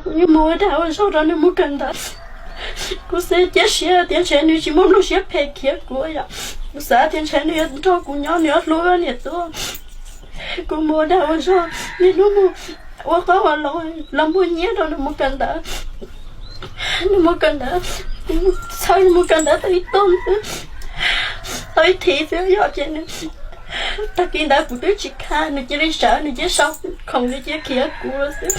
Kuv yuav mus ua dag ua zog rau nws mus kawm ntawv. Kuv xav cia siab tias ntshe nws tsis muaj lub siab phem khiav kuv yom. Kuv xav tias ntshe nws yuav nrog kuv nyob, nws yuav hlub niam tuaj. Kuv mus ua dag ua zog, niaj hnub mus ua qoob ua loo los muag nyiaj rau nws mus kawm ntawv. Nws mus kawm ntawv, txhawb nws mus kawm ntawv tau ib tag xwb, tau ib thiv xwb yog ces nws, tag kis ntawd kuv twb tsis kha, nws cia li sawv, nws cia li sau khoom, nws cia li khiav kuv xwb.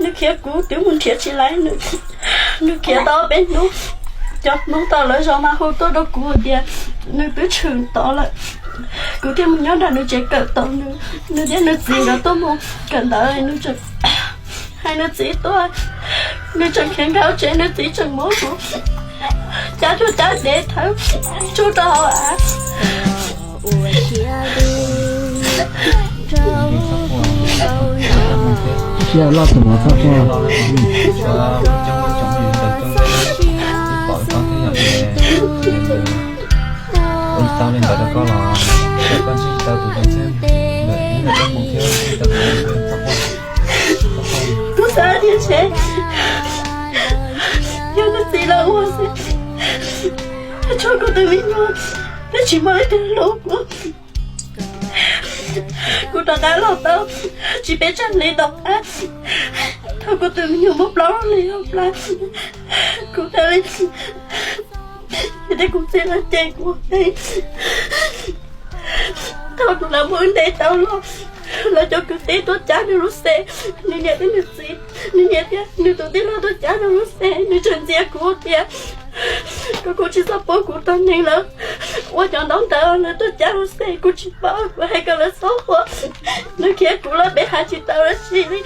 Nws khiav kuv twb mus nrhiav tsis laiv nws. Nws khiav tau peb hnub, cov Hmoob tom lawv zos mas hu tuaj rau kuv tias nws twb tshwm tod lawm. Kuv thiaj mus nyob nram nws tsev kawm ntawv, nws thiab nws txiv nkawd tuaj mus kawm ntawv, nws hais nws txiv tuaj, nws tseem khiav nkag tsev, nws txiv tseem muab kuv cab cuag cab dev thawb tsuj rau hauv av. Siab loj tus mov txhob quaj. Ua tau li ntawd rau koj los koj ntsib tau tus ntawd xwb, ntawm ib ntawm koj mus thiab ntsib tau tus ntawd xwb, txhob quaj. Kuv xav tias ntshe yog nws txiv los ua xwb, tso kuv tus me nyuam twb tsis muaj leej twg hlub kuv. Kuv rov qab los tau tsis pes tsawg hli tom qab, thaum kuv tus me nyuam muaj plaub hlis hauv plab, kuv thiaj li, yog tias kuv txiv lawv cem kuv, thaum kuv lawv muab wb ntes tau los, lawv cov kwv tij tuaj cab nws lub xes, nws niam thiab nws txiv, nws niam thiab nws tus tij laug tuaj cab nws lub xes, nws tseem ntxias kuv tias, koj kuj tsis txhob pub kuv tog neeg lawv ua cov ntaub ntawv, lawv tuaj cab lub xes kuv tsis paub, kuv hais kom lawv txhob ua. Nws khiav kuv lawm peb hais tsis tau dab tsi li.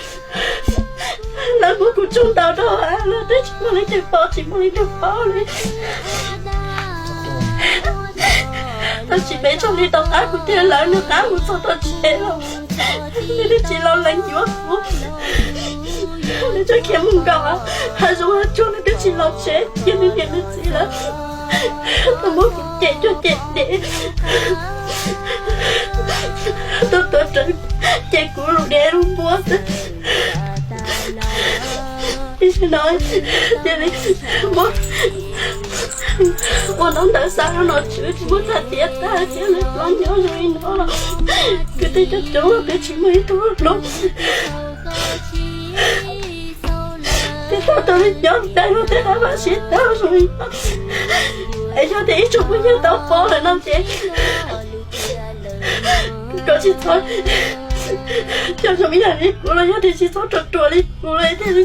Lawv muab kuv tsuj ntaus rau hauv av, lawv twb tsis muaj leej twg pom, tsis muaj leej twg paub li. Tau tsis pes tsawg hli tom qab kuv thiaj lawv nws qab mus txog tom tsev los, nws twb tsis los lees yuav kuv. Nws tseem khiav mus nkaum hav zoov hav tsuag, nws twb tsis los tsev, cia nws niam nws txiv lawv tau muab kuv cem cuag cem dev, tuaj tuav rawv cem kuv lus dev lus npua xwb. Tam sim no cia li muab ua ntaub ntawv xa rau nom tswv, tsis muab txhais tiav tag thiab, lawv los nyob zoo li no los kwv tij coob coob los twb tsis muaj ib tug hlub. Twb tau tau li nyob dai lub teb qab vaj siab tag zoo li no, es yog tias ib tsoom phooj ywg tau pom lawm no ces kom tsis txhob coj zoo ib yam li kuv los yog tias tsis txhob ruam ruam li kuv lawm thiaj li